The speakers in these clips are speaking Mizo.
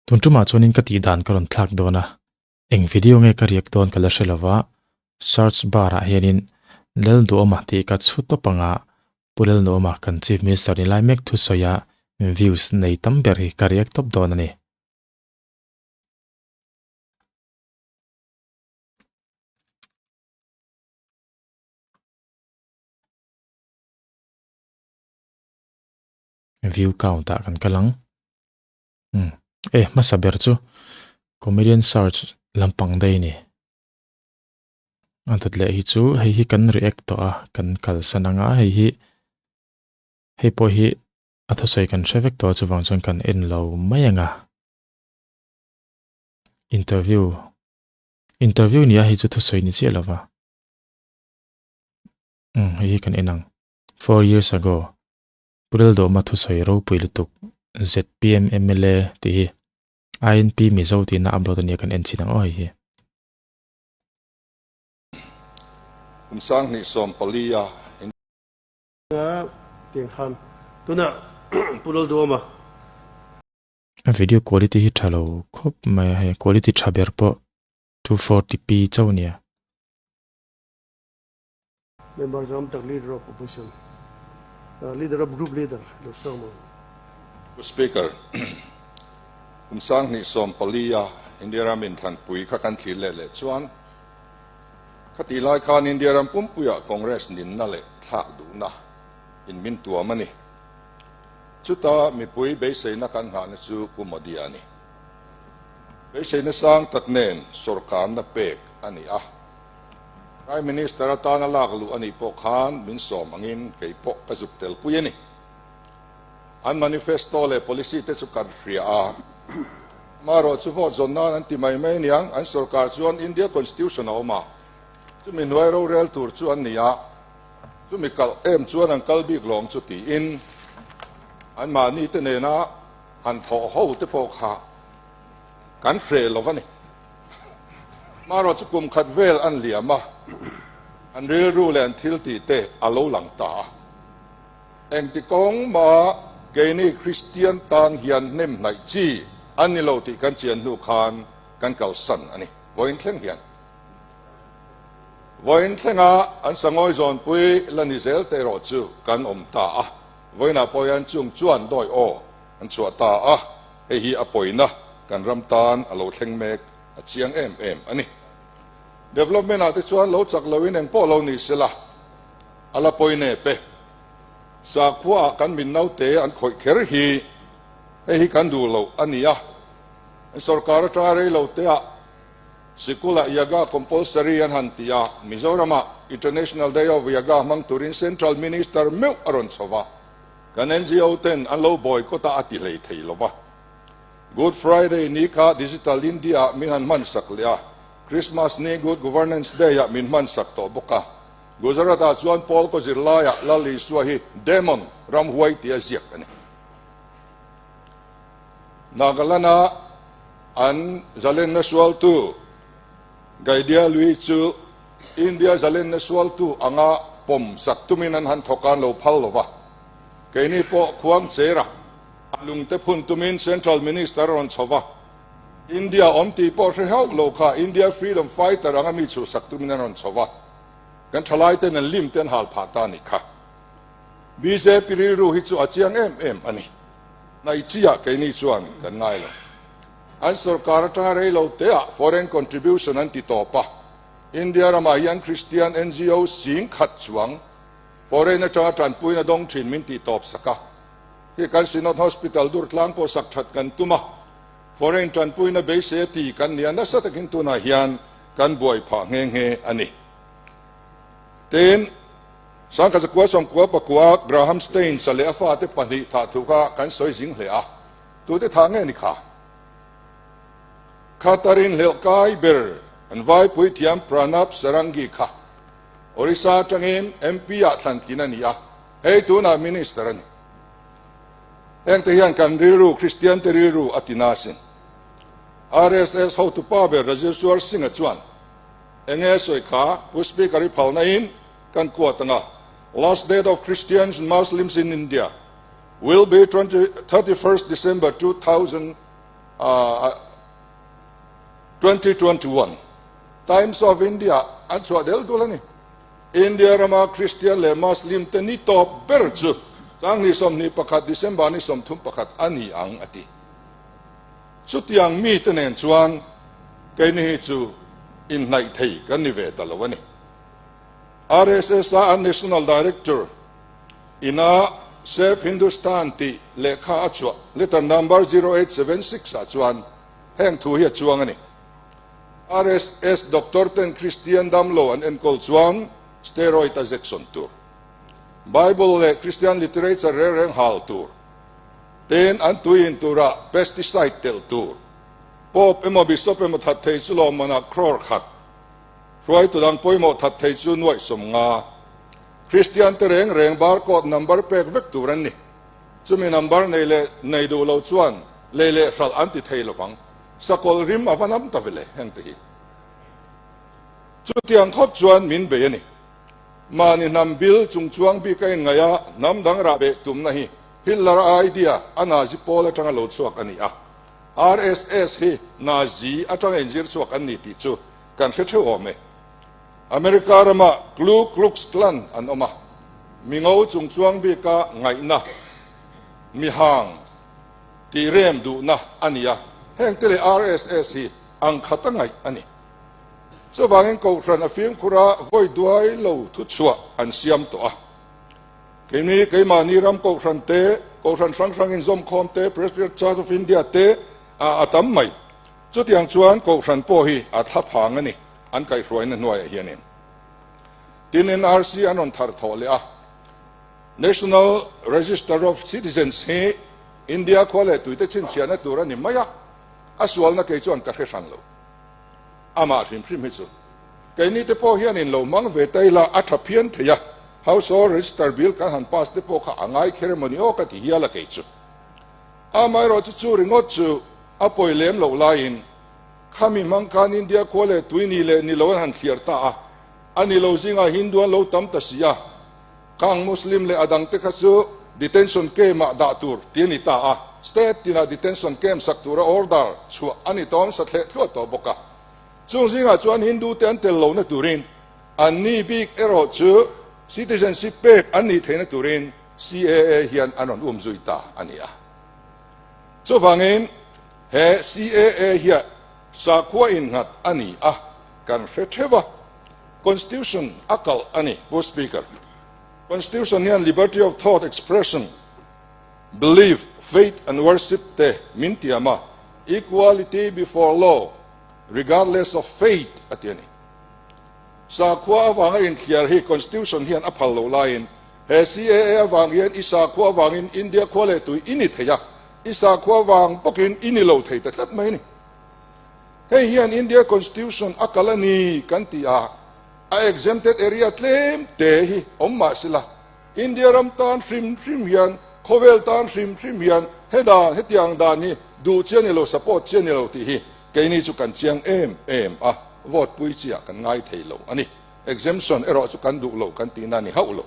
Tun tumah chuanin ka tih dan ka rawn thlak dawn a, eng video nge ka riak dawn ka la hre lova, search bar ah hianin Lalduhawma tih ka chhu tawp anga Pu Lalduhawma kan Chief Minister ni lai mek thusawi a views nei tam ber hi ka riak tawp dawn a ni. View count ah kan kal ang. Umm e hmasa ber chu comedian search lampang daih a ni. A dawt leh hi chu hei hi kan react tawh a kan kalsan ang a hei hi hei pawh hi a thusawi kan hre vek tawh a chuvang chuan kan en lo mai ang a. Interview interview nia hei chu thusawi ni chiah lova. Umm hei hi kan en ang 4 years ago. Pu Laldawma thusawi ropui lutuk zpm mla tih hi INP Mizo tihna upload ania kan en chin ang aw hei hi. Kum 2014 a in. A tiang khan tunah Pu Laldawma. A video quality hi tha lo khawp mai a hei quality tha ber pawh 240p chauh ania. Member zawm tak Leader of Opposition, Leader of Group Leader lo sawm ang. Pu Speaker, kum 2014 a India ram inthlanpui kha kan thlir leh leh chuan khatih lai khan India ram pumpuiah Congress ninna leh thlak duhna in min tuam a ni. Chuta mipui beiseina kan nghahna chu Pu Modi a ni. Beiseina sang tak nen sawrkarna pek a ni a. Prime Minister atana lak luh a nih pawh khan min sawm angin kei pawh ka zuk tel pui a ni. An manifesto leh policy te chu kan hria a, amaherawh chu vote zawn nan an ti mai mai aniang, an sorkar chuan India Constitution a awm a, chumi hnuai rorel tur chu an ni a, chumi kalh em chuan an kal bik lawng chu tiin anmahni te nena han thawh ho te pawh kha kan hreh lo va ni. Hmanraw chu kum khat vel an liam a, an rilru leh an thil tih te a lo lang ta a. Engti kawng mah keini Kristian tan hian hnem hnaih chi an ni lo tih kan chian hnu khan kan kalsan a ni. Vawiin thleng hian Vawiin thlenga an sangawi zawnpui la ni zel te erawh chu kan awm ta a. Vawiinah pawh hian chung chuan dawi aw an chhuah ta a. Hei hi a pawina kan ram tan a lo thleng mek a chiang em em a ni. Development ah te chuan lo chak loin eng pawh lo ni sela a la pawi nep e. Sakhua ah kan min naute an khawih kher hi hei hi kan duh loh a ni a. Sorkar atanga rei lo te ah sikul ah Yaga compulsory an han ti a, Mizoram ah International Day of Yaga hmang turin Central Minister meuh a rawn chho va. Kan NGO ten an lo boycott a a ti hlei thei lo va. Good Friday ni kha Digital India ah min han hman sak leh a, Christmas ni Good Governance Day ah min hman sak tawh bawk a. Gujarat ah chuan Paul kaw zirlai ah Lal Isua hi Demon, ramhuai tia ziak a ni. Nagaland ah an zalenna sualtu Gaidia Lui chu India zalenna sualtu anga pawm sak tumin an han thawk a, an lo phal lo va. Keini pawh Khuangchera a lungte phun tumin Central Minister a rawn chho va. India awm tih pawh hre hauh lo kha India Freedom Fighter anga mi chhuhsak tumin an rawn chho va. Kan thalaiten an lim te an hal phah ta a nih kha. Bjp rilru hi chu a chiang em em a ni. Hnaihchiah keini chuan kan ngai lo. An sorkar atanga rei lo teah foreign contribution an ti tawp a, India ramah hian Christian NGO 10,000 chuang foreign atanga tanpuina dawng thin min tih tawp sak a. Hi kan Synod Hospital Durtlang pawh sak that kan tum a, foreign tanpuina beisei a ti kan nia nasa takin tunah hian kan buai phah nghe nghe a ni. Tin, 1999 Graham Staines-a leh a fate pahnih thah thu kha kan sawi zing hle a. Tute tha nge ni kha? Khatarin hlelh kai ber an vaipui thiam Pranab Sarangi kha Orissa atangin MP ah thlan tlin a ni a, hei tunah Minister a ni. Hengte hian kan rilru, Kristian te rilru a ti na asin. RSS hotupa ber Rajeshwar Singh-a chuan enge a sawi kha Pu Speaker i phalna in kan kuat anga, Last date of Christians and Muslims in India will be 31st December 2000. 2021 Times of India an chhuah del dul a ni. India rama Kristian leh Muslim te ni tawp ber chu Sanghnih 21 December ni 31 a ni ang a ti. Chutiang mite nen chuan keini hi chu inhnaih thei kan ni ve ta lo a ni. RSS a an National Director ina Save Hindustan tih lehkha a chhuah letter number 0876 ah chuan heng thu hi a chuang a ni. RSS doctor ten Kristian damlo an enkawl chuan steroid a jection tur, Bible leh Kristian literature reng reng hal tur, Tin, an tui in turah pesticide telh tur, Pope emaw Bishop emaw that thei chu lawmmanah crore khat, hruaitu dang pawimawh that thei chu nuaih 50. Kristian te reng reng barcode number pek vek tur an ni. Chumi number nei leh nei duh lo chuan lei leh hralh an ti thei lovang. Sakawlh rim a va nam ta vele heng te hi. Chutiang khawp chuan min bei a ni. Mahni hnam bil chungchuang bik a inngaih a, hnam dang rah beh tumna hi Hitler idea a Nazi pawl atanga lo chhuak a ni a. RSS hi Nazi atanga inzir chhuak an ni tih chu kan hre theuh awm e. America ramah Klu Klux Klan an awm a, mingo chungchuang bika ngaihna, mihang tih rem duhna a ni a, hengte leh RSS hi ang khata ngaih a ni. Chuvangin Kohhran a fimkhura vawi duai lo thuchhuah an siam tawh a. Keini keimahni ram Kohhran te, Kohhran hrang hrang inzawmkhawm te, Presbyterian Church of India te a tam mai. Chutiang chuan Kohhran pawh hi a thla phang a ni, an kaihhruaina hnuaiah hianin. Tin, NRC an rawn thar thawh leh a. National Register of Citizens hi India khua leh tuite chhinchhiahna tur a ni mai a, a sualna kei chuan ka hre hran lo. Amah hrim hrim hi chu keini te pawh hianin lo hmang ve ta ila a tha phian thei a, Household Register Bill kan han pass te pawh kha a ngai kher emawni aw ka ti hial a kei chu. Amaherawh chu chu ringawt chu a pawi lem loh laiin khami hmang khan India khua leh tui ni leh ni lo an han thliar ta a, a ni lo zingah Hindu an lo tam ta si a, Khang Muslim leh a dangte kha chu detention camp-ah dah tur ti a ni ta a, state tinah detention camp sak tura order chhuah a ni tawm sa thleh thluah tawh bawk a. Chung zingah chuan Hindu te an tel lohna turin an ni bik erawh chu citizenship pek an nih theihna turin CAA hian an rawn um zui ta a ni a. Chuvangin he CAA hian sakhua innghat a ni a, kan hre theuh a. Constitution a kalh a ni, Pu Speaker. Constitution hian liberty of thought, expression, belief, faith and worship te min tiam a, equality before law, regardless of faith a ti a ni. Sakhua avanga inthliar hi Constitution hian a phal loh laiin he CAA avang hian i sakhua avangin India khua leh tui i ni thei a, i sakhua vang bawkin i ni lo thei ta tlat mai a ni. Hei hian India Constitution a kal a ni kan ti a, a exempted area tlem te hi awm mah sela, India ram tan hrim hrim hian, khawvel tan hrim hrim hian he dan, hetiang dan hi duh chi a ni lo, support chi a ni lo tih hi keini chu kan chiang em em a, vote pui chiah kan ngai thei lo a ni. Exemption erawh chu kan duh lo kan tihna a ni hauh lo.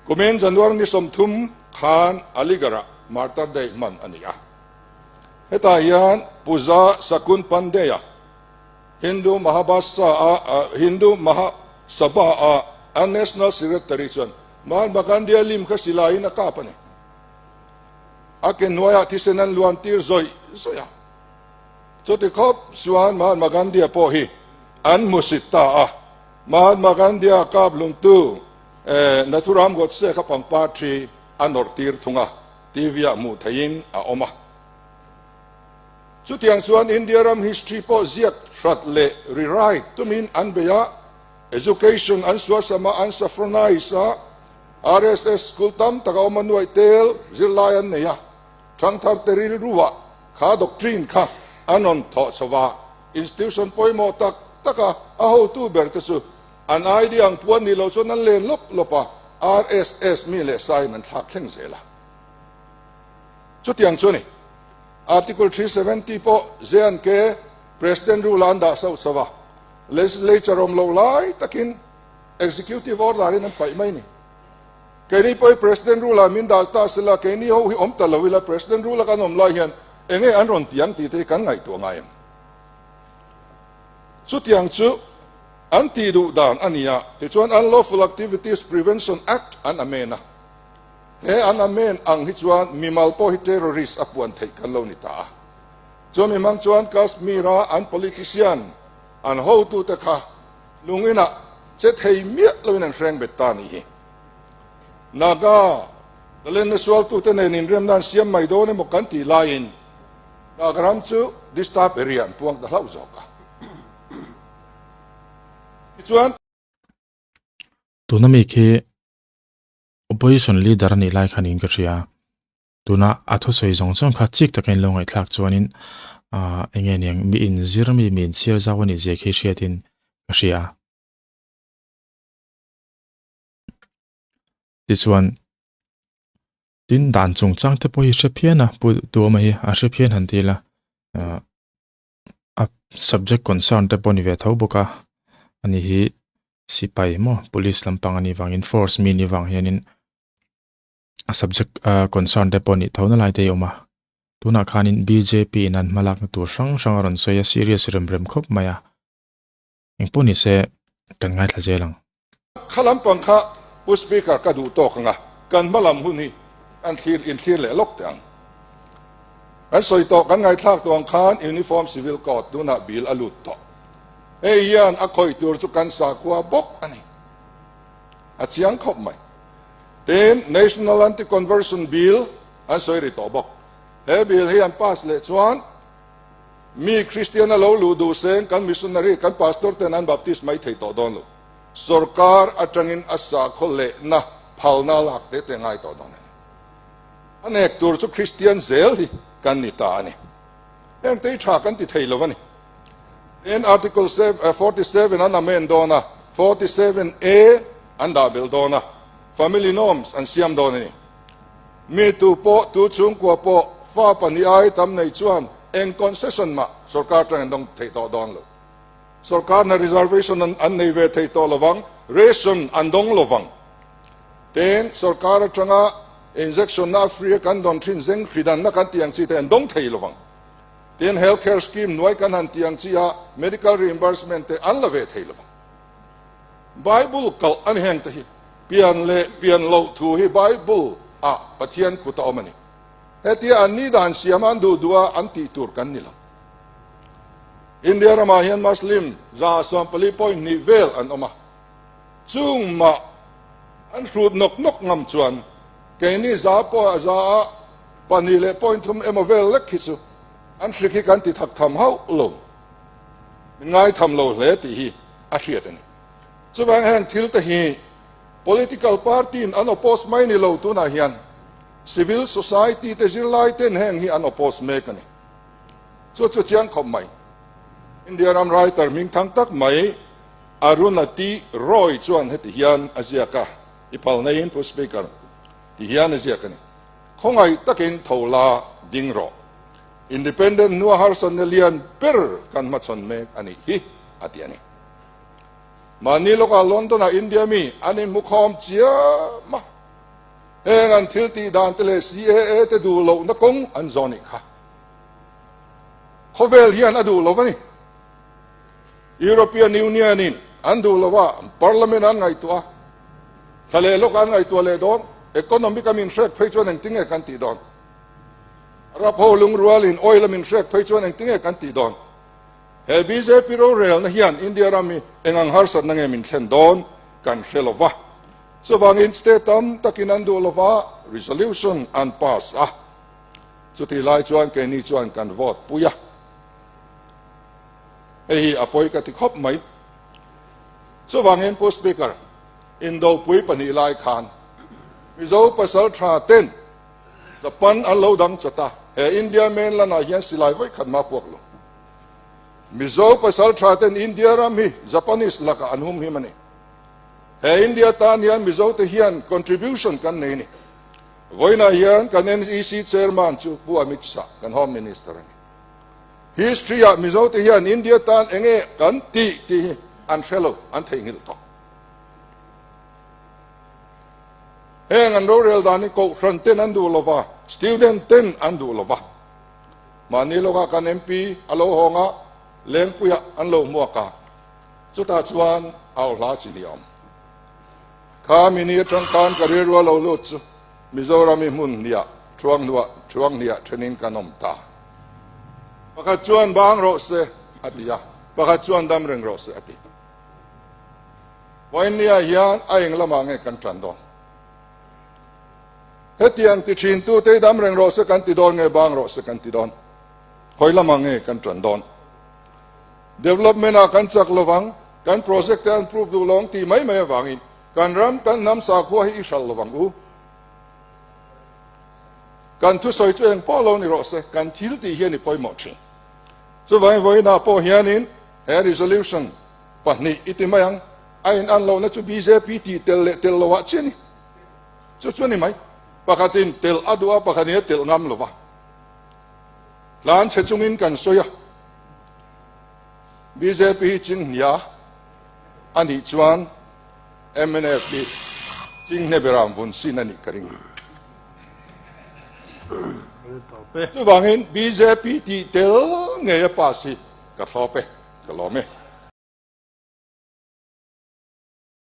Kumin January ni 30 khan Aligarh-ah Martyr Day hman a ni a. Hetah hian Puja Sakun Pandey-a Hindu Mahabasa-a Hindu Mahasabha-a a National Secretary chuan Mahatma Gandhi-a lim kha silaiin a kap a ni. A ke hnuaiah thisen an luan tir zawih zawih a. Chuti khawp chuan Mahatma Gandhi-a pawh hi an hmusit ta a. Mahatma Gandhi-a kap hlumtu Nathuram Godse kha pangpar thi a nawrh tir thung a. TV-ah hmuh theihin a awm a. Chutiang chuan India ram history pawh ziak hrat leh rewrite tumin an bei a, education an suasam a, an saffronize a, RSS school tam tak a awm a, nuaih tel zirlai an nei a, thangthar te rilruah kha doctrine kha an rawn thawh chho a, institution pawimawh tak taka a hotu ber te chu an idea ang puan nih loh chuan an len lawp lawp a, RSS mi leh sain an thlak thleng zel a. Chutiang chu a ni. Article 370 pawh J&K President rule a an dah sauh sauh a, Legislature awm loh lai takin Executive Order in an paih mai a ni. Keini pawh hi President rule ah min dah ta sela, keini ho hi awm ta lo ila, President rule a kan awm lai hian. Enge an rawn ti ang tih te hi kan ngaihtuah ngai em? Chutiang chu an tih duh dan a ni a, tichuan Unlawful Activities Prevention Act an amend a. He an amend ang hi chuan mimal pawh hi terrorist a puan theih kan lo ni ta a. Chumi hmang chuan Kashmir-a an politician, an hotute kha lungin-ah che thei miah loin an hreng bet ta a nih hi. Naga talenna sualtute nen inremna an siam mai dawn emaw kan tih laiin Naga ram chu disturb area an puang ta hlauh zawk a. Tichuan. Tuna mi khi opposition leader a nih lai khan in ka hria. Tuna a thusawi zawng zawng kha chik taka in lo ngaihthlak chuanin ah eng nge niang mi inzir mi mi inchhiar zau a nih zia khi hriatin ka hria a. Tichuan tin dan chungchang te pawh hi hre phian a pu Duhawma hi a hre phian han ti ila ah a subject concern te pawh a ni ve tho bawk a ani hi sipai maw police lampang a nih vangin force mi nih vang hianin a subject ah concern te pawh a nih tho na lai te hi a awm a tunah khanin bjp in an hmalakna tur hrang hrang a rawn sawi a serious rem rem khawp mai a. Engpawh ni se kan ngaithla zel ang. Kha lampang kha Pu Speaker ka duh tawk ang a, kan hma lam hun hi an thlir in thlir leh lawk teh ang. Kan sawi tawh kan ngaithlak tawh ang khan Uniform Civil Code tunah bill a lut tawh. Hei hian a khawih tur chu kan sakhua bawk a ni. A chiang khawp mai. Tin, National Anti-Conversion Bill an sawi ri tawh bawk. He bill hi an pass leh chuan Mi Kristian a lo luh duh seng kan missionary, kan pastor ten an baptist mai thei tawh dawn lo. Sorkar atangin a sakhaw lehna phalna lak te te ngai tawh dawn a ni. A nek tur chu Kristian zel hi kan ni ta a ni. Heng te hi tha kan ti thei lo a ni. Tin, Article 47 an amend dawn a, 47 A an dah belh dawn a, family norms an siam dawn a ni. Mi tu pawh, tu chhungkua pawh fa pahnih ai tam nei chuan eng concession mah sorkar tang an dawng thei tawh dawn lo. Sorkar hna reservation an nei ve thei tawh lovang, ration an dawng lovang. Tin, sorkar atanga injection na a free a kan dawn thin zeng hridanna kan tih ang chi te an dawng thei lovang. Tin, health care scheme hnuai kan han tih ang chi a medical reimbursement te an la ve thei lovang. Bible kalh a ni heng te hi. Pian leh pian loh thu hi Bible ah Pathian kut a awm a ni. Hetia an ni dan siam an duh duh a an tih tur kan ni lo. India ramah hian Muslim 74.2 vel an awm a, chung mah an hrut nawk nawk ngam chuan keini za pawh za a pahnih leh point thum emaw vel lek hi chu an hrik hi kan ti thak tham hauh lo. Min ngaitham lo hle tih hi a hriat a ni. Chuvang heng thil te hi political party in an oppose mai ni lo tunah hian civil society te zirlai ten heng hi an oppose mek a ni. Chu chu chiang khawp mai. India ram writer hming thang tak mai Arunati Roy chuan heti hian a ziak a, i phal neiin Pu Speaker ti hian a ziak a ni. Khawngaih takin tho la ding rawh. Independent hnua harsatna lian ber kan hmachhawn mek a nih hi a ti a ni. Mahni lawkah London-ah India mi an inhmukhawm chiam a, heng an thil tih dan te leh CAA te duh lohna kawng an zawn nih kha. Khawvel hian a duh lo a ni. European Union-in an duh lo a, Parliament an ngaihtuah a, thla leh lawkah an ngaihtuah leh dawn, economic a min hrek phei chuan engtinge kan tih dawn? Arab ho lungrualin oil a min hrek phei chuan engtinge kan tih dawn? He bjp rorelna hian India ram hi eng ang harsatna nge min thlen dawn kan hre lo va. Chuvangin state tam takin an duh lo va, resolution an pass a. Chutih lai chuan keini chuan kan vote pui a. Hei hi a pawi ka ti khawp mai. Chuvangin Pu Speaker, Indopui pahnih lai khan Mizo pasal tha ten Japan an lo dang chat a, he India mainland ah hian silai vawi khat mah puak lo. Mizo pasal tha ten India ram hi Japanese lakah an hum him a ni. He India tan hian Mizo te hian contribution kan nei a ni. Vawiinah hian kan NEC chairman chu Pu Amit Shah, kan Home Minister a ni. History ah Mizo te hian India tan enge kan tih tih hi an hre lo, an theihnghilh tawh. Heng an rorel dan hi kohhran ten an duh lova, student ten an duh lova. Mahni lawkah kan MP a lo hawng a, Lengpuiah an lo hmuak a, chutah chuan au hla chi ni a awm. Kha mini atang khan ka rilru a lo lut chu Mizoram i hmun hniah thuang hnuah thuang hniah thenin kan awm ta. Pakhat chuan bang rawh se a ti a, pakhat chuan dam reng rawh se a ti. Vawiinniah hian a eng lamah nge kan tan dawn? Hetiang ti thintute hi dam reng rawh se kan ti dawn nge bang rawh se kan ti dawn? Khawi lamah nge kan tan dawn? Development ah kan chak lovang, kan project te an prove duh lo ang tih mai mai avangin kan ram, kan hnam sakhua hi i hralh lovang u. Kan thusawi chu eng pawh lo ni rawh se, kan thil tih hian i pawimawh thin. Chuvangin vawiinah pawh hianin he resolution pahnih i ti mai ang, a in an lohna chu bjp tih tel leh tel loah chiah a ni. Chu chu a ni mai. Pakhatin tel a duh a, pakhatin a telh ngam lo va. Tlan chhe chungin kan sawi a. Bjp hi chinghnia a nih chuan mnf hi chinghne beram vun sin a nih ka ring. Chuvangin bjp tih tel ngei a pass hi ka thlawp e, ka lawm e.